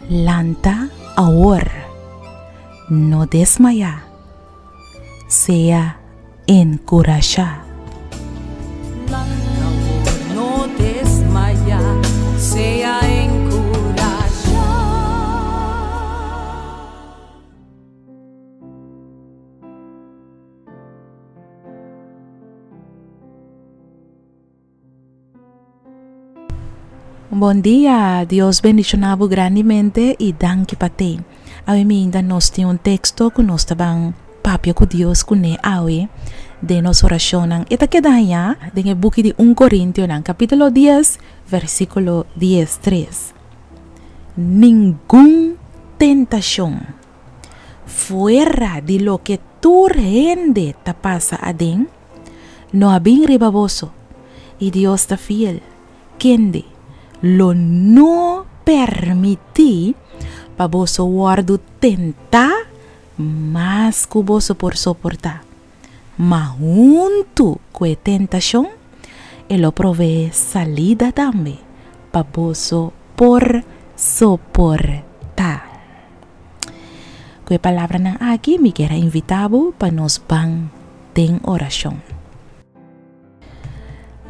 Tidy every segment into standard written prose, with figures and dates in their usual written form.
Lanta awor, no desmayá, sea enkurashá. Lanta awor, no desmayá, sea enkurashá. Bon dia, Dios bendiciona bo grandemente y danki pa te. Awe minda nos tin un texto cu nos ta ban papia cu Dios cune awe den nos oracionnan. E ta keda haña den e buki di un Corintionan capitulo dies versiculo diestres. Ningun tentacion fuera di loke tur hende ta pasa aden, No a bin riba boso, i Dios ta fiel, kende lo no permití pa boso wòrdu tentá mas ku boso por soportá, ma huntu ku e tentashon e lo proveé salida tambe pa boso por soportá. Ku e palabranan aki mi kier a invitá bo pa nos ban den orashon.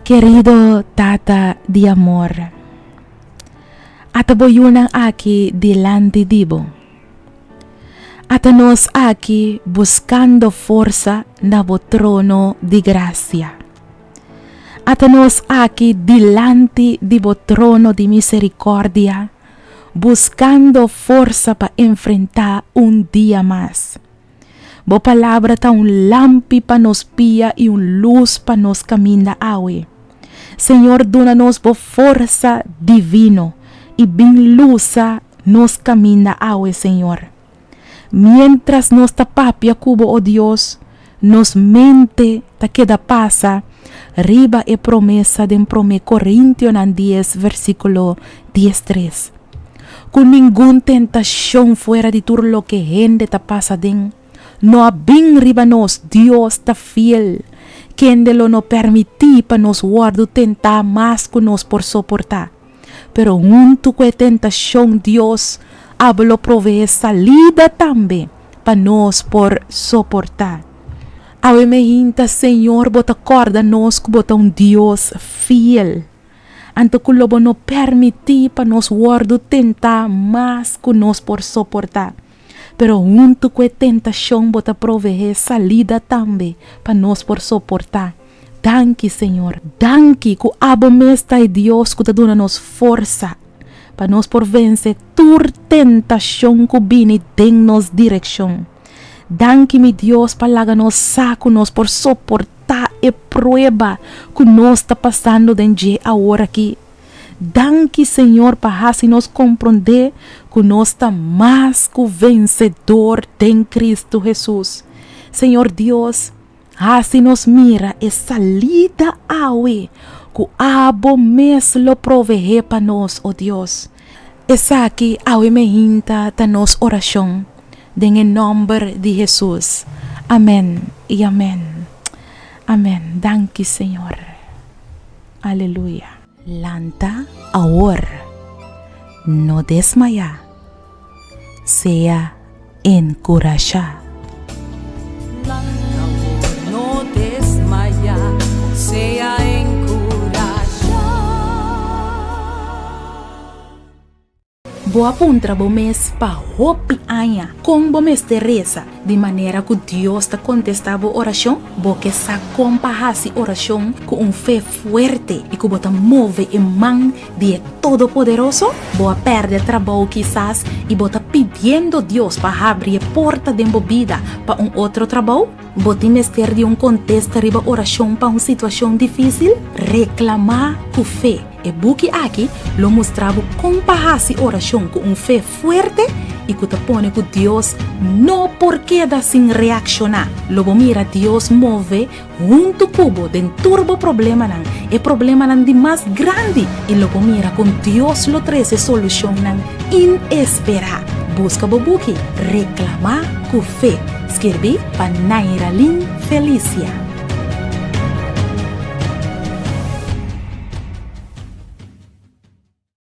Kerido Tata di amor, ata bo yunan aki dilanti di bo. Ata nos aki buskando forsa na bo trono di grasia. Ata nos aki dilanti di bo trono di miserikòrdia. Buskando forsa pa enfrentá un dia mas. Bo palabra ta un lampi pa nos pia i un lus pa nos kaminda awe. Señor duna nos bo forsa divino i bin lusa nos kaminda awe Señor. Miéntras nos ta papia ku bo, o Dios, nos mente ta keda pasa riba e promesa den Promé Korintionan dies versíkulo diestres, ku ningun tentashon fuera di tur loke hende ta pasa den no a bin riba nos, Dios ta fiel, kende lo no permití pa nos wòrdu tentá mas ku nos por soportá. Pero huntu ku e tentashon Dios abo lo proveé salida tambe pa nos por soportá. Awe mehinta Señor bo ta kòrda nos ku bo ta un Dios fiel, anto ku lo bo no permití pa nos wòrdu tentá mas ku nos por soportá. Pero huntu ku e tentashon bo ta proveé salida tambe pa nos por soportá. Danki Señor, danki ku abo mes ta e Dios ku ta duna nos forsa pa nos por vense tur tentashon ku bini den nos direkshon. Danki mi Dios pa laga nos sa ku nos por soportá e prueba ku nos ta pasando den dje awor aki. Danki Señor pa hasi nos komprondé ku nos ta mas ku vensedor den Kristu Hesus. Señor Dios, hasi nos mira e salida awe ku abo mes lo proveé pa nos, o Dios. Esaki awe meinta ta nos orashon, den e nòmber di Hesus. Amèn i amèn. Amèn. Danki Señor. Aleluya. Lanta awor, no desmayá, sea enkurashá. Lanta awor, no desmayá, sea enkurashá. Bo a puntra bo mes pa hopi aña kon bo mester resa di manera ku Dios ta kontestá bo orashon? Bo ke sa kon pa hasi orashon ku un fe fuerte i ku bo ta move e man di e Todopoderoso? Bo a pèrdè trabou kisas i bo ta pidiendo Dios pa habri e porta den bo bida pa un otro trabou? Bo tin mester di un kontesta riba orashon pa un situashon difísil? Reklamá ku fe! E buki aki lo mustra bo kon pa hasi orashon ku un fe fuerte i ku ta pone ku Dios no por keda sin reakshoná. Lo bo mira Dios move huntu ku bo den tur bo problemanan, e problemanan di mas grandi, i lo bo mira kon Dios lo trese solushonnan inesperá. Buska bo buki Reklamá ku Fe, skirbí pa Nairalyn Felicia.